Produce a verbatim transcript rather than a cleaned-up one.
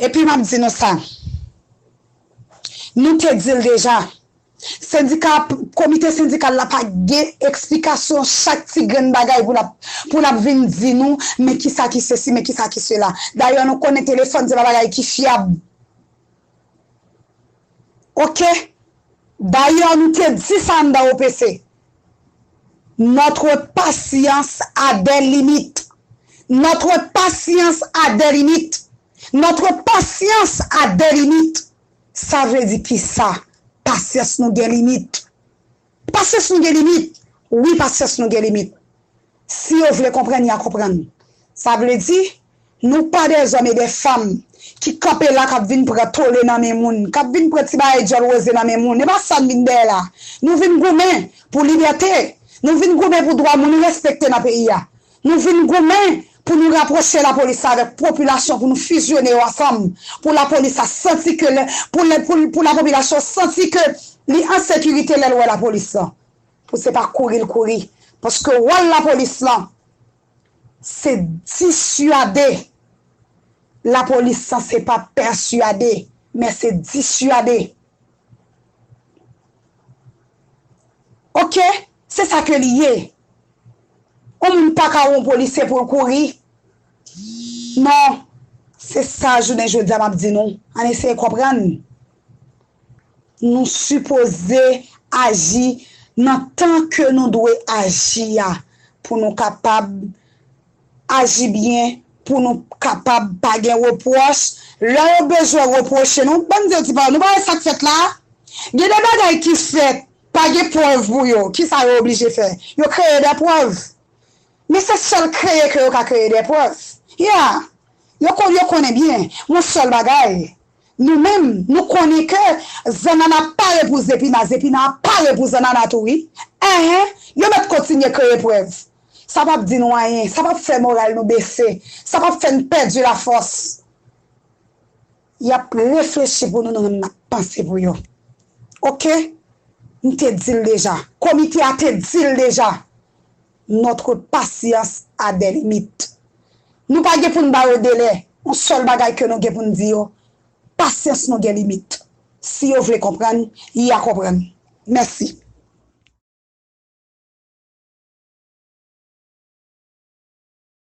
Epi m ap di nou sa, nou te di l deja, sendika, komite sendikal la pa gen eksplikasyon chak ti grenn bagay pou l ap, pou l ap vin di nou, men kisa ki sesi, men kisa ki sela. Dayè, nou konnen telefòn se pa bagay ki fyab. Oke? Dayè, nou te di sa anndan O P C. Notre patience a des limites. Notre patience a des limites. Notre patience a des limites. Sa vle di kisa? Pasyans nou gen limit. Pasyans nou gen limit. Wi, pasyans nou gen limit. Si yo vle konprann, y a konprann. Sa vle di, nou pa dèzòm e dè fanm ki kanpe la, k ap vin pran tole nan men moun, k ap vin pran ti bagay dyòl woze nan men moun. E pa sa n vin dèyè la. Nou vin goumen pou libète. Nou vin goumen pou dwa moun respekte nan peyi a. Nou vin goumen pou nou rapwoche lapolis la avèk popilasyon, pou nou fizyone yo ansanm, pou lapolis la santi ke lè, pou lè, pou, pou lapopilasyon santi ke li an sekirite lè l wè lapolis lan. Pou se pa kouri l kouri. Paske wòl lapolis lan, se disyade. Lapolis lan se pa pèsyade, men se disyade. Oke? Se sa ke li ye. Yon moun pa ka wè yon polisye pou l kouri. Non. Se sa jounen jodi a m ap di nou. Ann eseye konprann. Nou sipoze aji nan tan ke nou dwe aji a pou nou kapab aji byen, pou nou kapab pa gen repwòch. Lè yo bezwen repwoche nou, ban m di yon ti pawòl, nou pa wè sa k fèt la? Gen de bagay ki fèt, pa gen prèv pou yo. Kisa yo oblije fè? Yo kreye de prèv. Men se sèl kreye ke yo ka kreye de prèv. Ya. Yo konn, yo konnen byen. Yon sèl bagay. Nou menm, nou konnen ke zannanna pare pou zepina, zepina pare pou zannanna tou, wi. Enhen, yo mèt kontinye kreye prèv. Sa p ap di nou anyen, sa p ap fè moral nou bese, sa p ap fè n pèdi lafòs. Y ap reflechi pou nou nan n ap panse pou yo. Oke? M te di l deja. Komite a te di l deja. Notre patience a des limites. Nou pa gen pou n ba yo delè. Yon sèl bagay ke nou gen pou n di yo, pasyans nou gen limit. Si yo vle konprann, y a konprann. Mèsi.